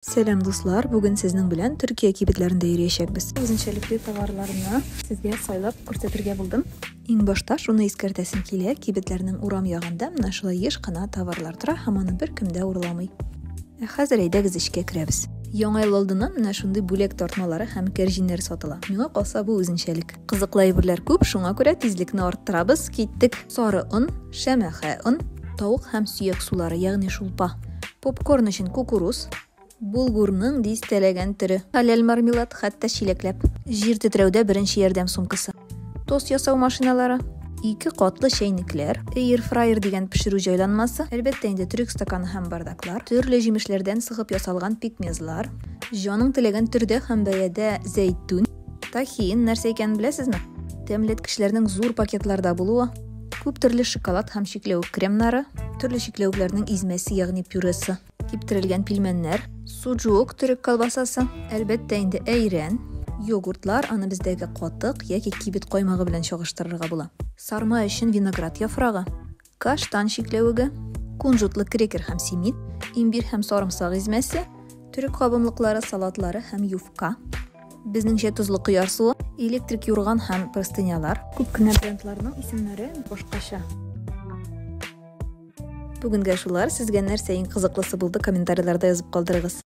Сәлам, дуслар! Бүген сезнең белән Төркия кибетләрендә йөриячәкбез. Үзенчәлекле товарларны сезгә сайлап күрсәтергә булдым. Иң башта шуны искәртәсем килә, кибетләрнең урам ягында менә шулай еш кына товарлар тора һәм аны беркем дә урламый. Ә хәзер әйдәгез эчкә керәбез. Яңа ел алдыннан менә шундый бүләк тартмалары һәм кәрҗиннәр сатыла. Миңа калса, бу үзенчәлек. Кызыклы әйберләр күп, шуңа күрә тизлекне арттырабыз. Киттек. Сары он, шәмәхә он, тавык һәм сөяк сулары, ягъни шулпа. Попкорн өчен кукуруз, булгурның дистәләгән төре, хәләл мармелад, хәтта чиләкләп. Җир тетрәүдә беренче ярдәм сумкасы. Тост ясау машиналары, ике катлы чәйнекләр, air fryer дигән пешерү җайланмасы, әлбәттә инде төрек стаканы һәм бардаклар, төрле җимешләрдән сыгып ясалган пикмезлар, җаның теләгән төрдә һәм бәядә зәйтүн, тахин нәрсә икәнен беләсезме? Тәмләткечләрнең зур пакетларда булуы, күп төрле шоколад һәм чикләвек кремнары, төрле чикләвекләрнең измәсе, ягъни пюресы, киптерелгән пилмәннәр, суджук төрек колбасасы, әлбәттә инде әйрән, йогуртлар, аны бездәге катык яки кибет каймагы белән чагыштырырга була. Сарма өчен виноград яфрагы, каштан чикләвеге, кунжутлы крекер һәм симит, имбирь һәм сарымсак измәсе, төрек кабымлыклары, салатлары һәм юфка, безнеңчә тозлы кыяр суы, электрик юрган һәм простынялар. Күп кенә брендларның исемнәре башкача. Бүгенгә шулар. Сезгә нәрсә иң кызыклысы булды, комментарийларда язып калдырыгыз.